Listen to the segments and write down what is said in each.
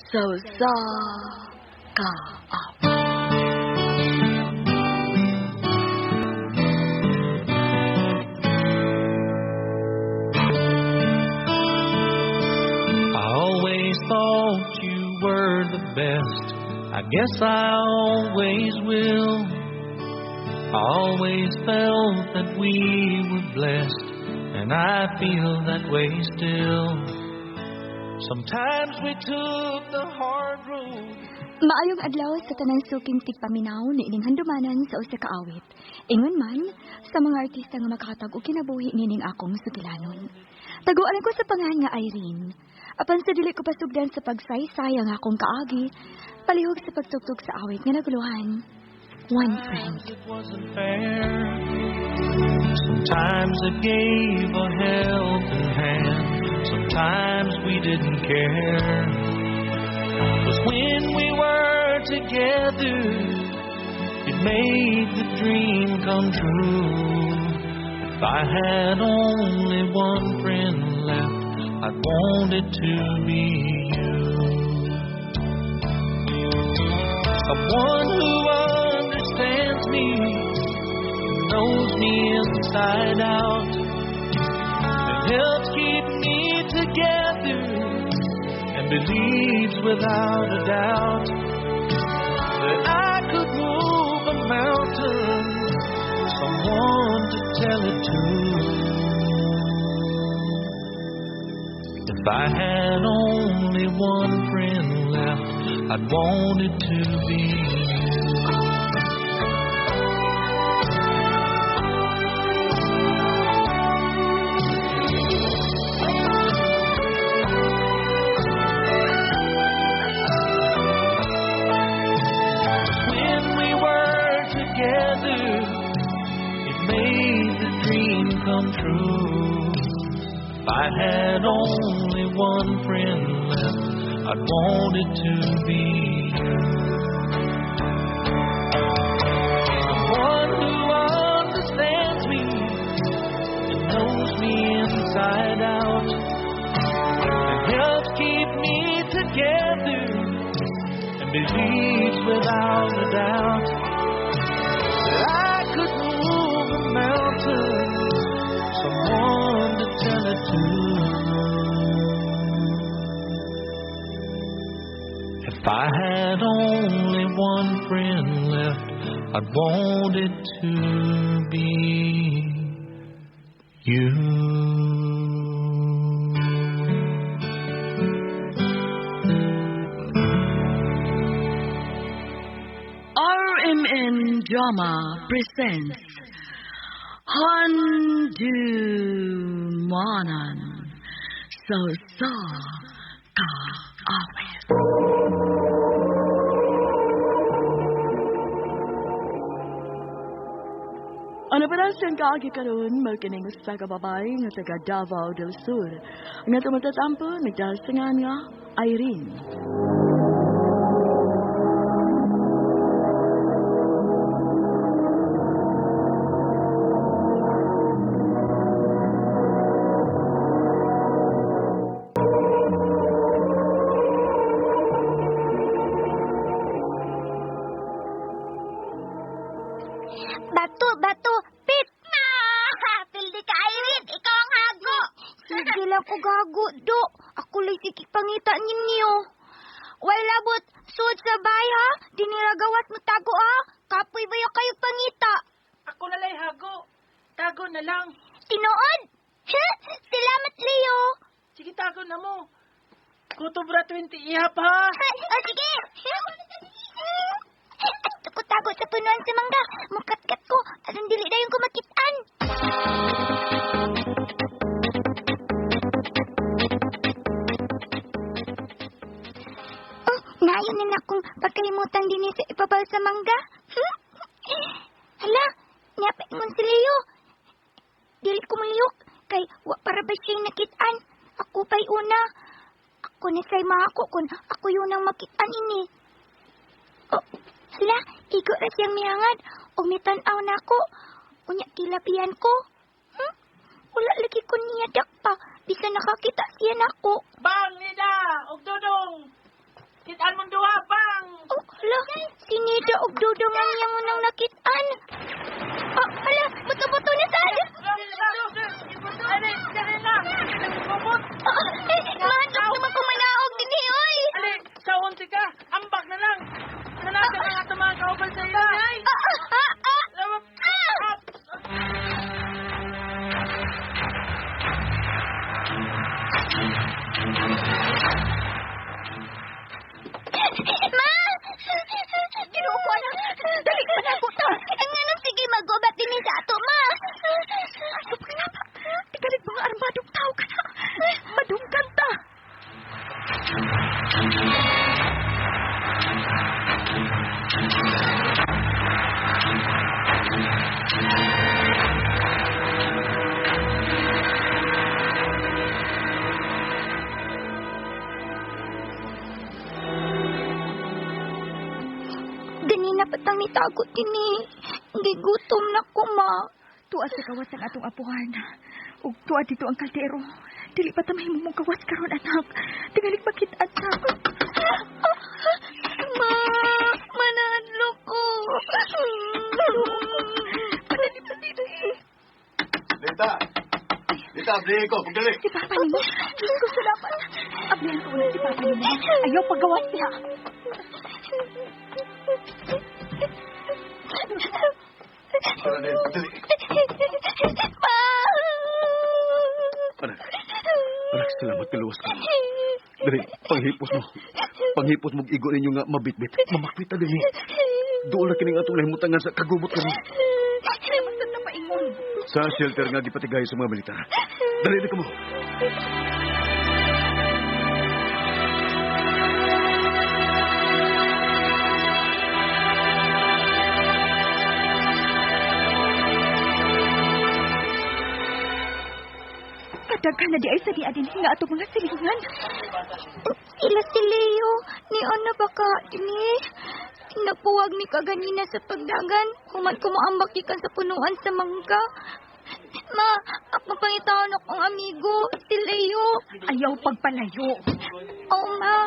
Sa usa ka awit. I always thought you were the best. I guess I always will. I always felt that we were blessed, and I feel that way still. Sometimes we took the hard road. Maayong adlaw sa tanang suking tigpaminaw niining handumanan sa usa ka awit. Ingon man sa mga artista nga makahatag og kinabuhi nining akong sugilanon. Taguan ko sa pangalan nga Irene. Apan sa dili ko pasugdan sa pagsaysay ang akong kaagi, palihog sa pagtugtog sa awit nga naguluhan. One Friend. Sometimes it wasn't fair. Sometimes it gave a helping hand. Sometimes we didn't care. 'Cause when we were together, it made the dream come true. If I had only one friend left, I'd want it to be you. Someone who understands me, knows me inside out, and helps keep me together, and believes without a doubt that I could move a mountain, someone to tell it to. If I had only one friend left, I'd want it to be you. When we were together, it made the dream come true. If I had only one friend left, I'd want it to be you. Someone who understands me and knows me inside out, and helps keep me together, and believes without a doubt that I could move a mountain, someone to tell it to. If I had only one friend left, I'd want it to be you. RMN Drama presents Handumanan sa usa ka awit. Ano pa na siyang kaagi karon mao kining usa ka babae nga taga Davao del Sur nga tumatatampo nagdahil sa ngan nga Irene. Bato, bato, pit! Pildi ka, Irene! Ikaw ang hago! Sige lang ko gago, do. Ako lay sige pangita ninyo. Way labot, suod sa bahay, ha? Diniragawas mo tago, ha? Kapoy ba yung kayo pangita? Ako na lay hago. Tago na lang. Tinuod? Salamat, Leo. Sige, tago na mo. Kutubra 20 ihap ha. O, sige. At ko tago sa punuan sa mangga. Mukatkat ko. Aron dili dayon ko makitaan. Oh, naayon na akong pagkalimutan din sa ipabaw sa mangga. Hala, niapit mo si Leo. Dili ko maliyok, kay wa para ba siyang nakitaan. Ako pa'y una. Ako na sa'y mahako kung ako yun ang makitaan ini. Oh, hala, igo ra siyang mihangad. O mitanaw na ako. Unya kilapian ko. Wala lagi ko niya dakpa. Bisa nakakita siya nako. Bang, Nida! Og Dodong! Nita og dudong ang iyang unang nakitaan. Oh, hala, buto-buto na sad. Ali, dali na! Bubot! Mahadlok naman ko manaog dinhi, oy. Ali, sa unti ka! Ambak na lang! Hanagan na nga ito mga kauban sa ila! Ma! Ginoo ko, anak. Dali pa na ako ta. Ang ano, sige, magubat din sa ato, ma. Ano pa nga ba? Tigalig mga armadong tao ka na. Madunggan ta. Ganina pa tang nitago din eh. Gigutom na ko, ma. Tuwa sa kawas ang atong apuhan. Ug tuwa dito ang kaldero. Dili pa ta mahimo mong kawas karon, anak. Tingalig makit-an ta. Ma, manadlok ko. Padali pa dito eh. Lita! Lita, ablihin ko. Pagdali. Si Papa nimo. Diyos ko, salamat. Ablihan ko ulit si Papa nimo. Ayaw paggawas niya. Tara, Nel. Pagdali. Pa! Anak. Anak, salamat kaluwas ka. Dali, panghipos mo. Panghipos mo igo ninyo nga mabitbit. Mamakpita din eh. Doon na kining atong nahimutangan sa kagubot kami. Basta na paingon. Sa shelter nga gipatigay sa mga militar. Dali na kamo. Kadaghan na di ay sa di adin nga ato mga silingan. Ila si Leo, ni ana ba ka, dini? Nagpuwag mi kaganina sa pagdagan, human ko moambak gikan sa punuan sa mangga. Ma, ako pangitaon akong amigo, si Leo. Ayaw pagpalayo. Oh, ma.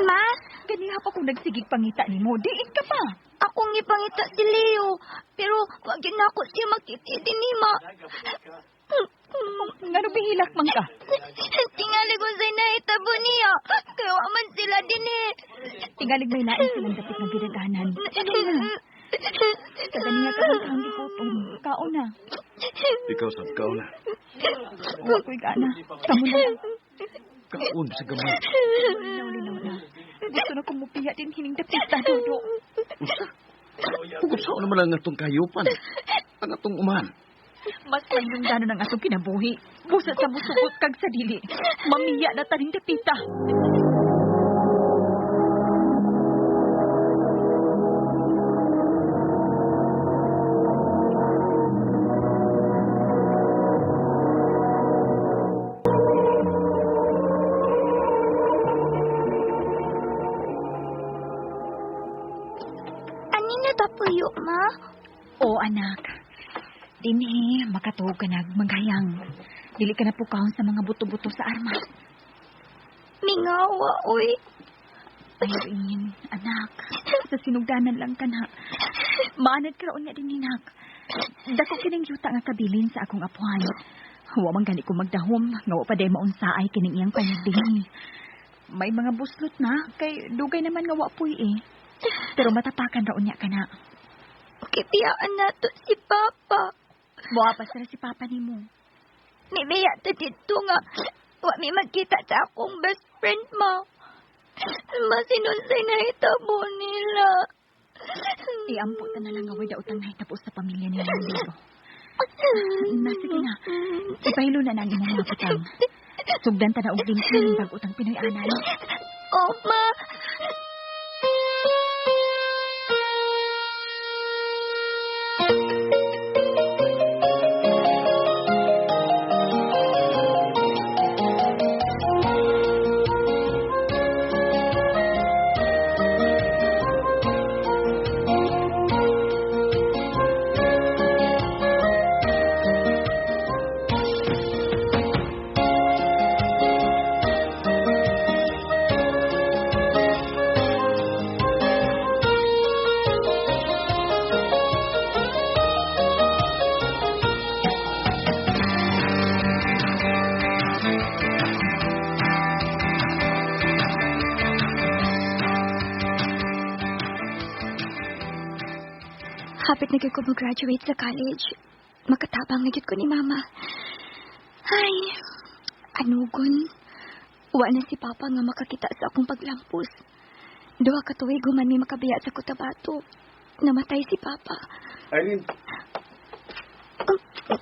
Ma, Ganiha pa kung nagsigig pangita nimo, diin ka pa. akong ipangita si Leo, pero wag yun ako siya makita din ma. Ngano bihilak man ka? Tingali ko sa nahitabo niya, kaya wa man sila din eh. Tingalig may lain silang dapit nga gidaganan. Sa ganiha ka lang kang gigutom. Kaon na. Ikaw, Sab, kaon na. Wa ko'y gana. Kamo na lang. Kaon sa gamay. Linaw-linaw na. Gusto na kong mupiya din hining dapita, Dodo. Usa? Ug saan naman ang atong kayupan? Ang atong umahan. Mas mayong ng atong kinabuhi. Busa sa musugot kag sa dili. Mamiya na taning dapita. Ani na tapuyo, ma? Oo, anak. Dinhi, makatuog ka nag maghayang. Dili ka na pukahon sa mga buto-buto sa armas. Mingawa, oy. Irene, anak. Sa sinugdanan lang ka na. Maanad ka raon nga din, anak. Dako kining yuta nga kabilin sa akong apuhan. Wa man gani ko magdahom, nga wa pa day maunsaay kining iyang panyag. May mga buslot na, kay dugay naman nga wa puy eh. Pero matapakan raon niya ka na. Kipiyaan na to si Papa. Buwa pa sila si Papa nimo. Mibiya ta dito nga. Wa mi magkita sa akong best friend, ma. Masinunsay na hitabo nila. Iampo ta na lang nga way daotang nahitabo sa pamilya nila dito. Na, sige na. Ipahilo na na ang imong mga butang. Sugdan ta na og dinhi bag-utang Pinoy anan. Oh, ma. Hapit na gyud ko mo-graduate sa college. Makatabang na gyud ko ni Mama. Ay, anugon. Wa na si Papa nga makakita sa akong paglampos. 2 ka tuig human mi makabiya sa Cotabato. Namatay si Papa. Irene.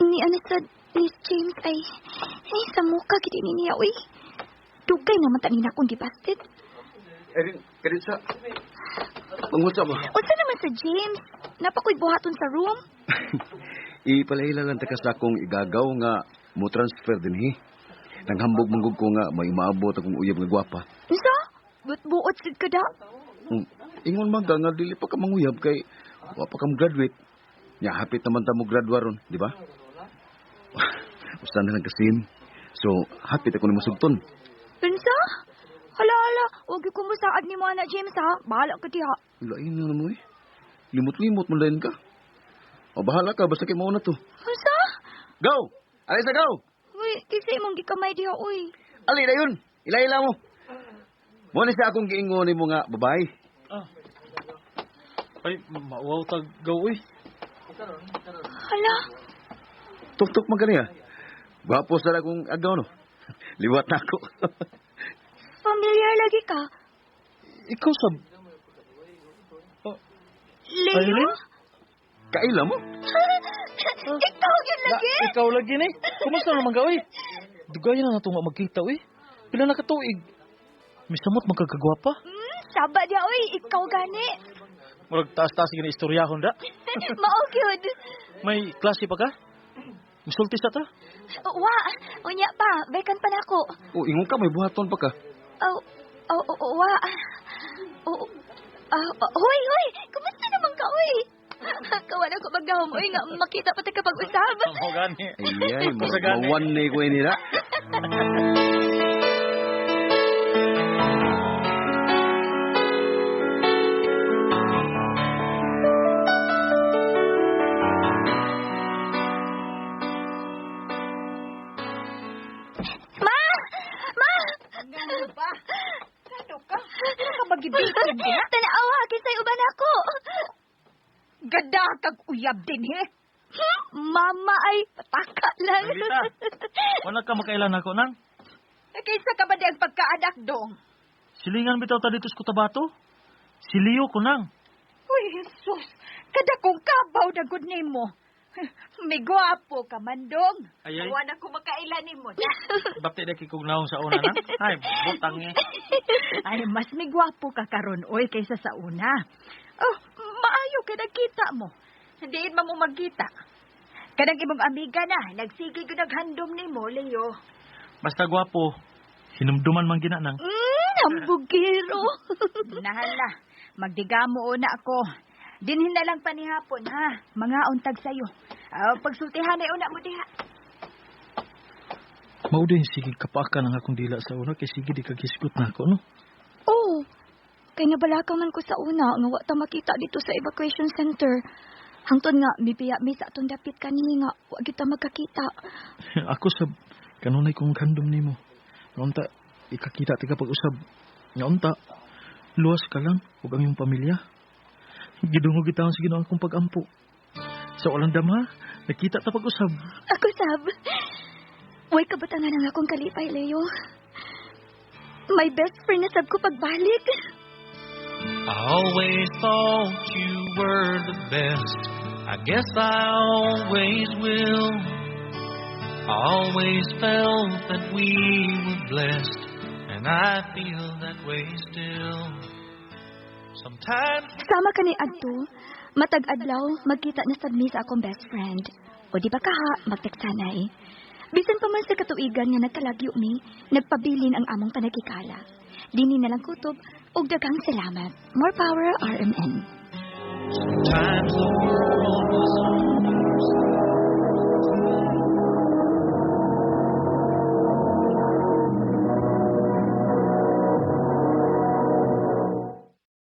Ni ano sa ni James ay sa muka gid ni niya uy. Dugay naman tanin akong gibasted. Irene, kani sa Mangunsa ba? Unsa naman sa James? Napakoy buhaton sa room. Ipalahila lang ta ka sa akong igagaw nga mo transfer dinhi. Nanghambog manggug ko nga may maabot akong uyab nga gwapa. Unsa? Buot-buot sid ka da. Ingon man ka nga dili pa ka manguyab kay wa pa ka mo-graduate. Nya hapit naman ta mo gradwa ron, di ba? Usa na lang kasim. So, hapit ako nimo sugton. Unsa? Hala, hala, wag ko mo saad ni mo ana James ha. Bahala ka diha. Lain na mo eh. Limot-limot mo lain ka. O bahala ka, basta kay mao na to. Unsa? Go! Alay sa go! Uy, kinsa imong gikamay diha uy. Ali na yun! Ila-ila mo! Mo ni sa akong giingon nimo nga babae. Ah. Ay, mauwaw tag go uy. Hala. Tuktok man kaniya. Gwapo sa akong agaw no. Liwat na ako. Familiar lagi ka. Ikaw sab. Oh. Leo? Irene? Kaila mo? Ikaw yun lagi? Na, ikaw lagi ni. Kumusta naman ka, uy? Dugayan na nato nga magkita, uy. Pila na katuig. Misamot magkagagwapa. Saba dia, uy. Ikaw gani. Murag taas-taas gini istoryahon da. Mao gyud. May klase pa ka? Misulti sa ta? Wa, unya pa, vacant pa nako. O, ingon ka, may buhaton pa ka. Oh, oh, oh, wa. Oh, hoy, hoy, kumusta naman ka, uy? Kawan ako magdahom, uy, nga makita pa ta kapag usab. Mo gani. Ay, ay, mawan na ko nila. Ma! Ma! Ano ba? Ano ka? Ano ka magibitin niya? Tanawa, kisay uban ako. Ganda kag uyab din, he? Mama ay pataka lang. Lita, wala ka makailan ako, nang? Kaysa ka ba di ang pagkaanak dong? Silingan bitaw ta dito sa Cotabato? Siliyo ko, nang. Uy, Jesus! Kada kong kabaw na good nimo. May gwapo ka man, dong. Ay, ay. Wala ko makailan nimo. Bapti na kikugnaong sa una, nang? Ay, butang eh. Ay, mas may gwapo ka karon, oy, kaysa sa una. Oh, maayo ka nagkita mo. Diin man mo magkita. Kanang imong amiga na, nagsige ko naghandom nimo, Leo. Basta gwapo, hinumduman man gina, nang. Hambugero. Nahala, magdigamo una ako. Dinhin na lang panihapon, ha? Mga untag sayo. Pagsultihan ay una mo diha. Mao din, sige kapaka ng akong dila sa una, kay sige di kagisgot na ako, no? Oh, kay nabalaka man ko sa una, nga wa ta makita dito sa evacuation center. Hangtod nga, mibiya mi sa atong dapit kani nga, wa kita magkakita. Ako sa kanunay kong kandom nimo. Ngaunta, ikakita ti kapag usab. Ngaunta, luwas ka lang, ug ang iyong pamilya. Gidungog kita sa Ginoo akong pag-ampo. Sa walang dama, nakita ta pag-usab. Ako sab. Way kabatangan ang akong kalipay, Leo. My best friend na sab ko pagbalik. I always thought you were the best. I guess I always will. I always felt that we were blessed, and I feel that way still. Sometimes Sama ka ni Adto, matag adlaw magkita na sad mi sa akong best friend. O di ba kaha, magteksanay. Bisan pa man sa katuigan nga nagkalagyo mi, nagpabilin ang among panagkikala. Dini na lang kutob, og daghang salamat. More power, RMN. Sometimes the world was